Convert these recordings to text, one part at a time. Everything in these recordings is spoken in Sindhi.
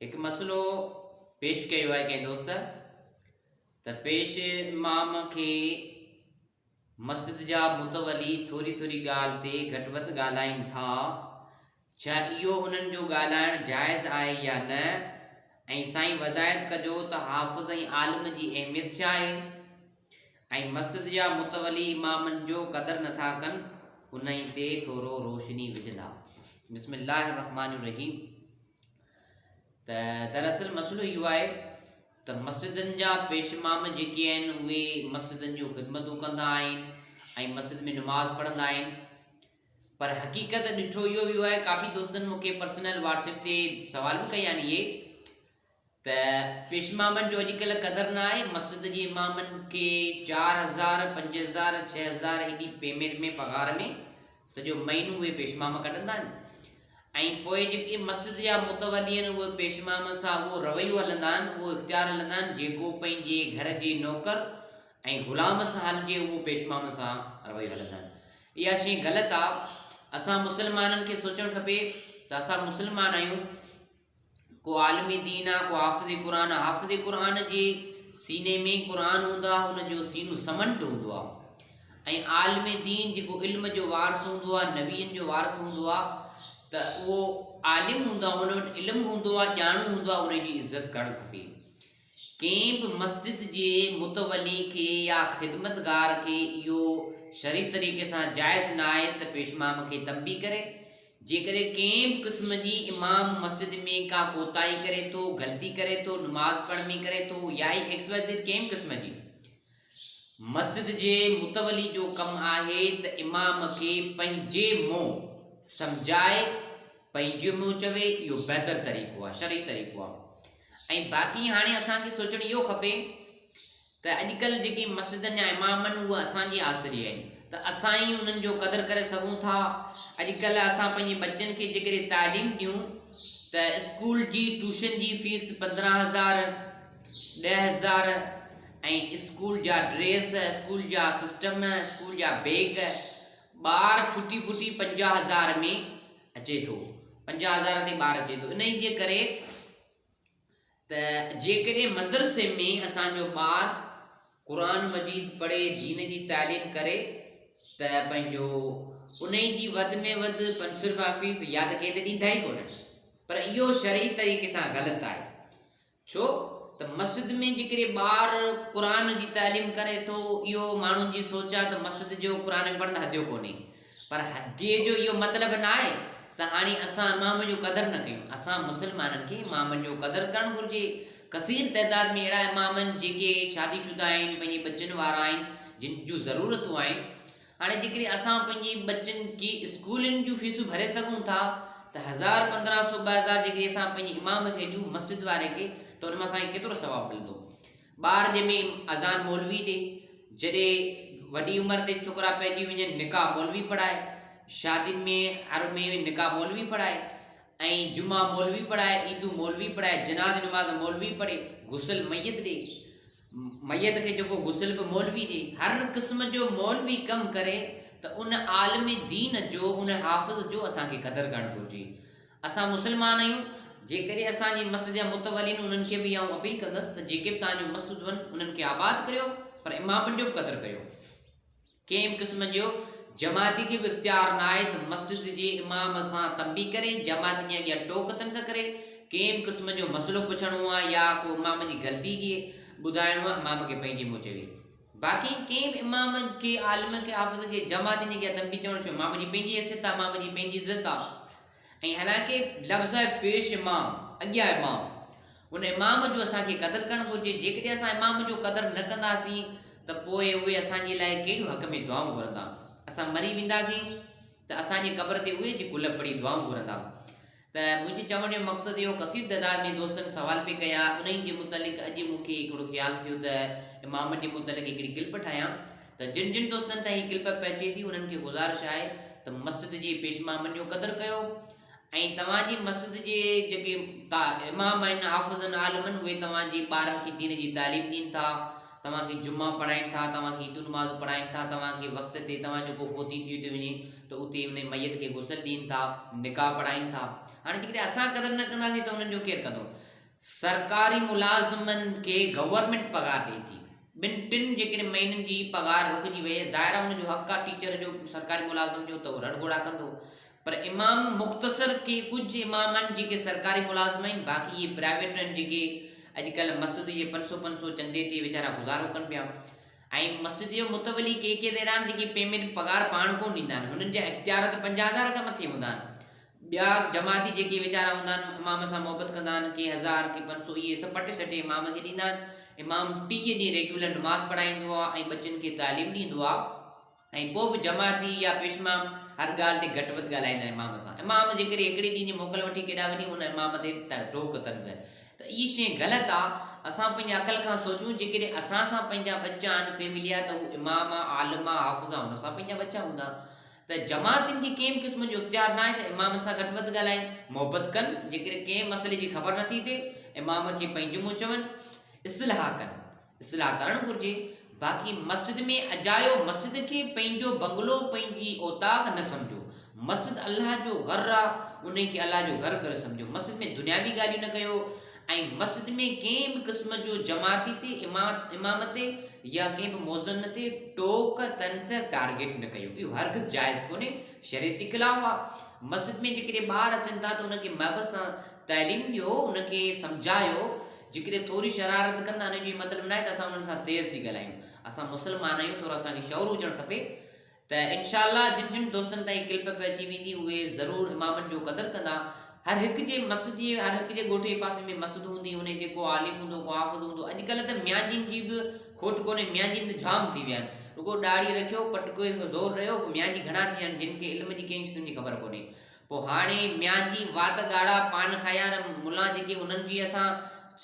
هڪ مسئلو پيش ڪيو آهي ڪنهن دوست ته پيش امام کي مسجد جا متولي ٿوري ٿوري ڳالهه تي گهٽ وڌ ڳالهائين ٿا، ڇا اهو انهن جو ڳالهائڻ جائز آهي يا نه؟ ۽ سائين وضاحت ڪجو ته حافظ ۽ عالم جي اهميت ڇا آهي؟ ۽ مسجد جا متولي امامن جو قدر نٿا ڪن انهي تي ٿورو روشني وجهندا. بسم الله الرحمن الرحيم. ته دراصل مسئلو اهو آهي ته مسجدن جا پيش امام جيڪي آهن اهي مسجدن جون خدمتون ڪندا آهن ۽ مسجد ۾ نماز پڙهندا آهن پر حقيقت ڏٺو اهو ويو آهي ڪافي دوستن مون کي پرسنل واٽس ايپ تي سوال به ڪيا آهن اهي ته پيش امامن جو اڄڪلهه قدر نه آهي مسجد جي امامن کي 4000 5000 6000 ايڏي پيمينٽ ۾ پگهار ۾ سڄو مهينو اهي پيش امام ڪڍندا آهن ۽ پوء جيڪي مسجد جا متولي آهن اهي پيشمام سان اهو رويو هلندا آهن، اهو اختيار هلندا آهن جيڪو پنهنجي گهر جي نوڪر ۽ غلام سان هلجي اهو پيشمام سان رويو هلندا آهن. اها شيء غلط آ. اسان مسلمانن کي سوچڻ کپي ته اسان مسلمان آهيون، ڪو عالم دين آ، ڪو حافظ قرآن آ. حافظ قرآن جي سيني ۾ قرآن هوندو آ، ان جو سينو سمنڊ هوندو آ ۽ عالم دين جيڪو علم جو وارث هوندو آ، نبين جو وارث هوندو آ ته اهو عالم هوندو آ، ان وٽ علم هوندو آ، ڄاڻو هوندو آ، ان جي عزت ڪرڻ کپي. ڪنهن به مسجد جي متولي کي يا خدمتگار کي اهو شرعي طريقي سان جائز ناهي ته پيشمام کي تنبيهه ڪري. جيڪڏهن ڪنهن به قسم جي امام مسجد ۾ ڪا ڪوتاهي ڪري ٿو، غلطي ڪري ٿو، نماز پڙهڻ ۾ ڪري ٿو يا هي ايڪس وائي زيڊ ڪنهن به قسم جي مسجد جي متولي جو ڪم آهي ته امام کي پنهنجي منهن سمجهائي، پنهنجي منهن چوي، اهو بهتر طريقو آهي، شرعي طريقو آهي. ۽ باقي هاڻي اسان کي سوچڻ اهو کپي ته اڄڪلهه جيڪي مسجدن جا امام آهن اهي اسان جي آسري آهن ته اسان ئي انهن جو قدر ڪري سگهون ٿا. اڄڪلهه اسان پنهنجي ٻچن کي جيڪڏهن تعليم ڏيون ته اسڪول جي ٽيوشن جي فيس 15,000، 10,000 ۽ اسڪول جا ڊريس، اسڪول جا سسٽم، اسڪول جا بيگ ٻار ڇٽي ڦٽي 50,000 ۾ اچي ٿو، 50,000 تي ٻار اچي ٿو. انهي جي ڪري ته جيڪڏهن مدرسي ۾ اسان جو ٻار قرآن مجيد پڙهي دين جي تعليم ڪري ته پنهنجو انهي جي وڌ ۾ وڌ 500 روپيا فيس يا ته ڪي ته ڏيندا ئي ڪونه پر اهو شرعي طريقي سان غلط آهي ڇو ته مسجد ۾ جيڪڏهن ٻار قرآن جي تعليم ڪري ٿو اهو ماڻهن جي سوچ آهي ته مسجد جو قرآن ۾ پڙهڻ ته هديو ڪونهي پر هديي جو اهو مطلب ناهي ته هاڻي اسان امام جو قدر نه ڪيون. اسان مسلمانن کي امامن جو قدر ڪرڻ گهرجي. ڪثير تعداد ۾ اهڙا امام آهن جيڪي شادي شده آهن، پنهنجي ٻچن وارا آهن، جن جون ضرورتون آهن. هاڻي جيڪڏهن اسان پنهنجي ٻچن جي اسڪولن جون فيسون ڀري سگهون ٿا ته هزار، 1500، 2000 جيڪڏهن اسان پنهنجي امام کي ڏيون مسجد واري کي ته ان مان اسان کي ڪيترو ثواب ملندو. ٻار ڄمي اذان مولوي ڏي، جڏهن وڏي عمر تي ڇوڪرا پئجي وڃن نڪاح مولوي پڙهائي، شادين ۾ هر ۾ نڪاح مولوي پڙهائي ۽ جمعا مولوي پڙهائي، عيدون مولوي پڙهائي، جنازي نماز مولوي پڙهي، غسل ميت ڏي، ميت کي جيڪو غسل به مولوي ڏي، هر قسم جو مولوي ڪم ڪري ته ان عالم دين جو ان حافظ جو اسان کي قدر ڪرڻ گهرجي. اسان مسلمان آهيون، جيڪڏهن اسان جي مسجد جا متولين انهن کي به آئون اپيل ڪندس ته جيڪي به توهان جون مسجدون آهن انهن کي آباد ڪريو پر امامن جو به قدر ڪريو. ڪنهن به قسم جو جماعتي کي به اختيار نه آهي ته مسجد جي امام سان تنبيهه ڪري، جماعتين جي اڳيان ٽوڪ طنز ڪري، ڪنهن به قسم جو مسئلو پڇڻو آهي يا ڪو امام جي غلطي کي ٻڌائڻو آهي امام کي پنهنجي منهن چوي. باقي ڪنهن به امام کي، عالم کي، حافظ کي جماعتين جي اڳيان تنبيهه چوڻ ڇو امام جي پنهنجي حيثيت آهي، امام جي پنهنجي عزت آهي. ۽ حالانڪه لفظ آهي پيش امام، اڳيان امام، ان امام جو اسان کي قدر ڪرڻ گهرجي، جيڪڏهن اسان امام جو قدر نه ڪنداسين ته پوء اهي اسان جي لاء ڪهڙيون حق ۾ دعائون گهرندا، اسان مري وينداسين ته اسان جي قبر تي اهي اچي گل پڙهي دعائون گهرندا. ته منهنجي چوڻ جو مقصد اهو ڪثير تعداد ۾ دوستن سوال پئي ڪيا انهي جي متعلق اڄ مون کي هڪڙو خيال ٿيو ته امامن جي متعلق هڪڙي ڪلپ ٺاهيان ته جن جن دوستن تائين هي ڪلپ پهچي ٿي انهن کي گذارش آهي ته مسجد جي پيشمامن جو قدر ڪيو ۽ توهان جي مسجد جي جيڪي امام آهن حافظ آهن عالم آهن اهي توهان جي ٻارن کي دين جي تعليم ڏين ٿا توهان کي جمعا پڙهائين ٿا توهان کي عيدون نمازون پڙهائين ٿا توهان کي وقت تي توهان جو ڪو فوتي ٿي ٿو وڃي ته اتي ان ميت کي غسل ڏين ٿا نڪاح پڙهائين ٿا هاڻي جيڪڏهن اسان قدر نه ڪنداسين ته انهن جو ڪير ڪندو. سرڪاري ملازمن کي گورنمينٽ پگهار ڏئي ٿي. ٻن ٽن جيڪڏهن مهينن جي پگهار رڪجي وئي ظاهر آهي ان جو حق آهي ٽيچر جو سرڪاري ملازم جو ته هو رڙ گهوڙا ڪندو پر امام مختصر ڪي ڪجهه امام آهن جيڪي سرڪاري ملازم آهن باقي اهي پرائيويٽ آهن جيڪي اڄڪلهه مسجد جي پنج سو پنج سو چندي تي ويچارا گذارو ڪن پيا ۽ مسجد جو متولي ڪي ڪي ته اهڙا آهن جيڪي پيمينٽ پگهار پاڻ ڪونه ڏيندا آهن هنن جا اختيار ته 50 هزار کان مٿي هوندا آهن ٻيا جماعتي جيڪي ويچارا هوندا آهن امام سان محبت ڪندا آهن ڪي هزار ڪي پنج سو اهي سڀ پٽي سٽي امام کي ڏيندا آهن. امام 30 ڏينهن ريگيولر نماز پڙهائيندو آهي ۽ ٻچن کي تعليم ڏيندو آهي ۽ پوء به جماعتي يا پيشمام هر ڳالهه تي گهٽ وڌ ڳالهائيندا آهن امام سان. امام جيڪڏهن هڪڙي ڏينهن جي موڪل وٺي ڪيڏانهن وڃي ان امام تي ٽوڪ طنز ته اهي شيء غلط آهي. اسان پنهنجي عقل کان سوچون جيڪڏهن اسان سان پنهنجا ٻچا آهن فيملي آهي ته هو امام آهي عالم آهي حافظ آهي هن سان پنهنجا ٻچا هوندا. ته جماعتين کي ڪنهن به قسم جو اختيار ناهي ته امام سان گهٽ وڌ ڳالهائين، محبت ڪن، جيڪڏهن ڪنهن مسئلي جي خبر نٿي ٿئي، امام کي پنهنجو منهن چون، اصلاح ڪن، اصلاح ڪرڻ گهرجي، باقي مسجد ۾ اجايو مسجد کي پنهنجو بنگلو، پنهنجي اوطاق نه سمجهو، مسجد الله جو گهر آ، انهي کي الله جو گهر ڪري سمجهو، مسجد ۾ دنياوي ڳالهيون نه ڪيو ۽ مسجد ۾ ڪنهن به قسم جو جماعتي تي، امام تي يا ڪنهن به موذن تي ٽوڪ، طنز، ٽارگيٽ نه ڪيو، اهو هرگز جائز ڪونهي، شريعت جي خلاف آ. مسجد ۾ جيڪڏهن ٻار اچن ٿا ته انهن کي محبت سان تعليم ڏيو، انهن کي سمجهايو، جيڪڏهن ٿوري شرارت ڪن ته ان جو اهو مطلب ناهي ته اسان انهن سان تيز ٿي ڳالهايون، اسان مسلمان آهيون ٿورو اسان کي شعور هجڻ کپي ته انشاء الله جن جن دوستن تائين ڪلپ پهچي ويندي اهي ضرور امامن جو قدر ڪندا. هر هڪ جي مسجد جي هر هڪ جي ڳوٺ جي پاسي ۾ مسجد هوندي انهي تي ڪو عالم هوندو ڪو حافظ هوندو اڄڪلهه ته ميانجين جي به کوٽ ڪونهي ميانجين ته جام ٿي ويا آهن رڳو ڏاڙهي رکيو پٽڪي کي زور ڏيو ميانجي گهڻا ٿي ويا آهن جن کي علم جي ڪنهن قسم جي خبر ڪونهي پوء هاڻي ميانجي وات ڳاڙها پان کايار ملان جيڪي انهن جي اسان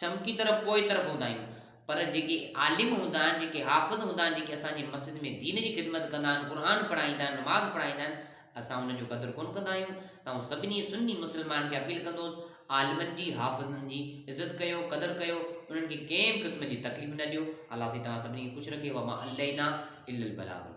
سمڪي طرف پوء طرف هوندا آهيون پر جيڪي عالم هوندا آهن، جيڪي حافظ هوندا آهن، جيڪي اسان جي مسجد ۾ دين جي خدمت ڪندا آهن، قرآن پڙهائيندا آهن، نماز پڙهائيندا آهن، اسان انهن جو قدر ڪونه ڪندا آهيون ته آئون سڀني سني مسلمانن کي اپيل ڪندوس، عالمن جي، حافظن جي عزت ڪيو، قدر ڪيو، انهن کي ڪنهن به قسم جي تڪليف نه ڏيو، الله سائين توهان سڀني کي خوش رکي، وما علينا الا البلاغ المبين.